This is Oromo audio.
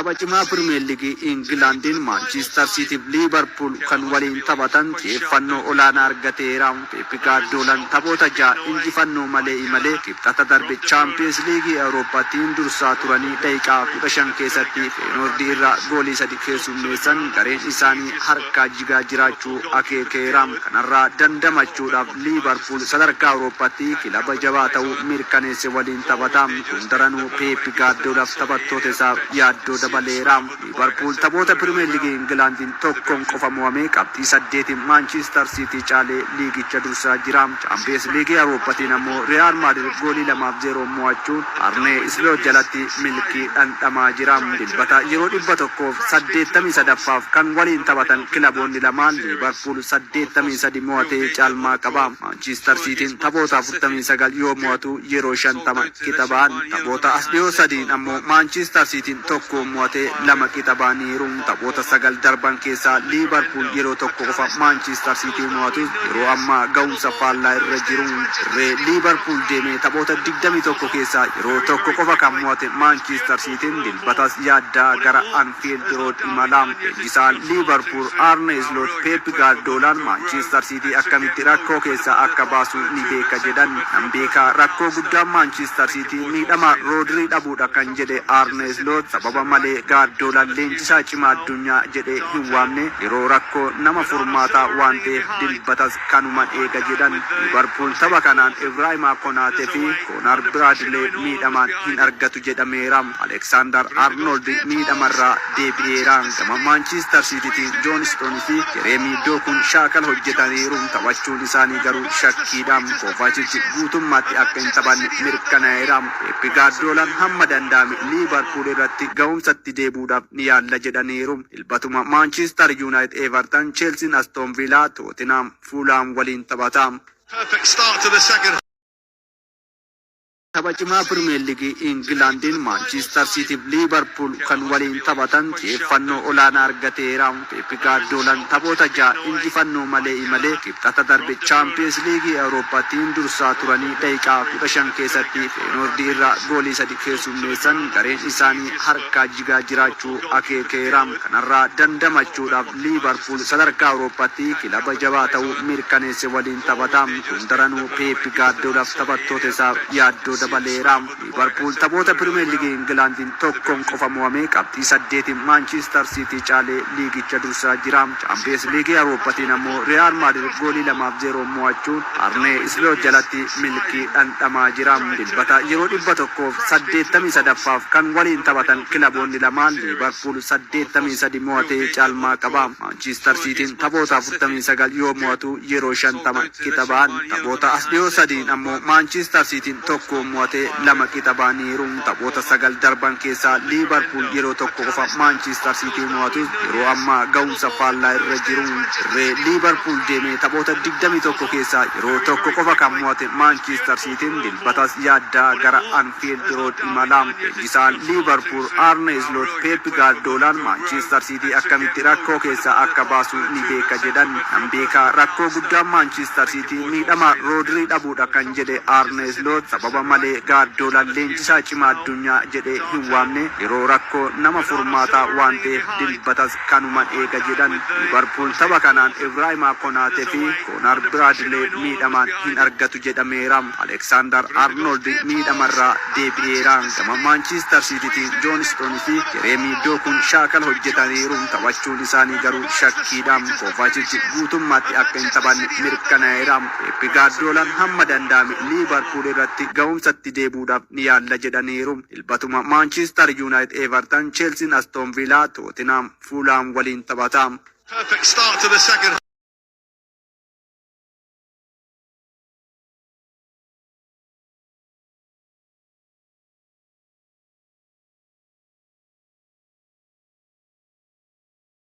Tapha cimaa Pirimeer Liigii Ingilaandiin Maanchiistar Siitiif Liivarpuul kan waliin taphatan xiyyeeffannoo olaanaa argateera. Peep Gaardiyoolaan taphoota ja'a injifannoo malee imalee Kibxata darbe Chaampiyeens Liigii Awurooppaatiin dursaa turanii daqiiqaa 15 keessatti Feenoordi irraa goolii sadi keessummeessan gareen isaanii harkaa jigaa jiraachuu akeekeera. Kanarraa dandamachuudhaaf Liivarpuul sadarkaa Awurooppaatti kilaba jabaa ta'uu mirkaneesse waliin taphata. Kun daranuu Peep Gaardiyoolaaf taphattoota isaaf yaaddoo dabaleera. Liivarpuul taphoota Pirimeer Liigii Ingilaandiin tokkoon qofa mo'amee qabxii saddeetiin Maanchiistar Siitii caalee liigicha dursaa jira. Chaampiyeens Liigii Awurooppaatiin ammoo Riyaal Maadrid goolii 2 fi 0 mo'achuun Arnee Isloot jalatti milkii dhandhamaa jira. Dilbata yeroo 183ffaaf kan waliin taphatan kilaboonni lamaan, Liivarpuul 83 mo'atee caalmaa qaba. Maanchiistar Siitiin taphoota 49 yoo mo'atu yeroo 50 qixa ba'an. Taphoota as dhiyoo sadiin ammoo Maanchiistar Siitiin tokko mo'atee lama qixa ba'aniiru. Taphoota sagal darban keessaa Liivarpuul yeroo tokko qofa Maanchiistar Siitii mo'atus yeroo ammaa ga'umsa faallaa irra jiru. Dirree Liivarpuul deemee taphoota 21 keessaa yeroo tokko qofa kan mo'ate Maanchiistar Siitiin Dilbatas yaaddaa gara Anfiild Rood imala. Leenjisaan Liivarpuul Arne Sloot Peep Gaardiyoolaan Maanchiistar Siitii akkamitti rakkoo keessaa akka baasu ni beeka jedhan. Nan beekaa, rakkoo guddaan Maanchiistar Siitii miidhama Roodirii dhabuudha kan jedhe Arne Sloot, sababa malee Gaardiyoolaan leenjisaa cimaa addunyaa jedhee hin waamne, yeroo rakkoo nama furmaataa waan ta'eef Dilbatas kanuman eega jedhan. Liivarpuul tapha kanaan Ibraahimaa Konaatee fi Koonar Biraadlee miidhamaan hin argatu jedhameera. Aleksaandar Arnold miidhamarraa deebi'eera. Gama Maanchiistar Siitiitiin Joon Istoon fi Jereemii Dookuun shaakala hojjetaniiru. Taphachuun isaanii garuu shakkiidha. Kovaachich guutummaatti akka hin taphanne mirkanaa'eera. Peep Gaardiyoolaan hamma danda'ame Liivarpuul irratti ga'umsatti deebi'uudhaaf ni yaalla jedhaniiru. Dilbatuma Maanchiistar Yuunaayitid Everton, Cheelsiin Aston Villaa, Tootinam Fuulaam waliin taphata. Perfect start to the second. Tapha cimaa Pirimeer Liigii Ingilaandiin Maanchiistar Siitiif Liivarpuul kan waliin taphatan xiyyeeffannoo olaanaa argateera. Peep Gaardiyoolaan taphoota ja'a injifannoo malee imalee Kibxata darbe Chaampiyeens Liigii Awurooppaatiin dursaa turanii daqiiqaa 15 keessatti Feenoordi irraa goolii sadi keessummeessan gareen isaanii harkaa jigaa jiraachuu akeekeera. Kanarraa dandamachuudhaaf Liivarpuul sadarkaa Awurooppaatti kilaba jabaa ta'uu mirkaneesse waliin taphata. Kun daranuu Peep Gaardiyoolaaf taphattoota isaaf yaaddoo dabaleera. Liivarpuul taphoota Pirimeer Liigii Ingilaandiin tokkoon qofa mo'amee qabxii saddeetiin Maanchiistar Siitii caalee liigicha dursaa jira. Chaampiyeens Liigii Awurooppaatiin ammoo Riyaal Maadrid goolii 2 fi 0 mo'achuun Arnee Isloot jalatti milkii dhandhamaa jira. Dilbata yeroo 183ffaaf kan waliin taphatan kilaboonni lamaan, Liivarpuul 83 mo'atee caalmaa qaba. Maanchiistar Siitiin taphoota 49 yoo mo'atu yeroo 50 qixa ba'an. Taphoota as dhiyoo sadiin ammoo Maanchiistar Siitiin tokko mo'atee lama qixa ba'aniiru. Taphoota sagal darban keessaa Liivarpuul yeroo tokko qofa Maanchiistar Siitii mo'atus yeroo ammaa ga'umsa faallaa irra jiru. Dirree Liivarpuul deemee taphoota 21 keessaa yeroo tokko qofa kan mo'ate Maanchiistar Siitiin Dilbatas yaaddaa gara Anfiild Rood imala. Leenjisaan Liivarpuul Arne Sloot Peep Gaardiyoolaan Maanchiistar Siitii akkamitti rakkoo keessaa akka baasu ni beeka jedhan. Nan beekaa, rakkoo guddaan Maanchiistar Siitii miidhama Roodirii dhabuudha kan jedhe Arne Sloot, sababa malee Gaardiyoolaan leenjisaa cimaa addunyaa jedhee hin waamne, yeroo rakkoo nama furmaataa waan ta'eef Dilbatas kanuman eega jedhan. Liivarpuul tapha kanaan Ibraahimaa Konaatee fi Koonar Biraadlee miidhamaan hin argatu jedhameera. Aleksaandar Arnold miidhamarraa deebi'eera. Gama Maanchiistar Siitiitiin Joon Istoon fi Jereemii Dookuun shaakala hojjetaniiru. Taphachuun isaanii garuu shakkiidha. Kovaachich guutummaatti akka hin taphanne mirkanaa'eera. Peep Gaardiyoolaan hamma danda'ame Liivarpuul irratti ga'umsatti deebi'uudhaaf ni yaalla jedhaniiru. Dilbatuma Maanchiistar Yuunaayitid Everton, Cheelsiin Aston Villaa, Tootinam Fuulaam waliin taphata. Perfect start to the second.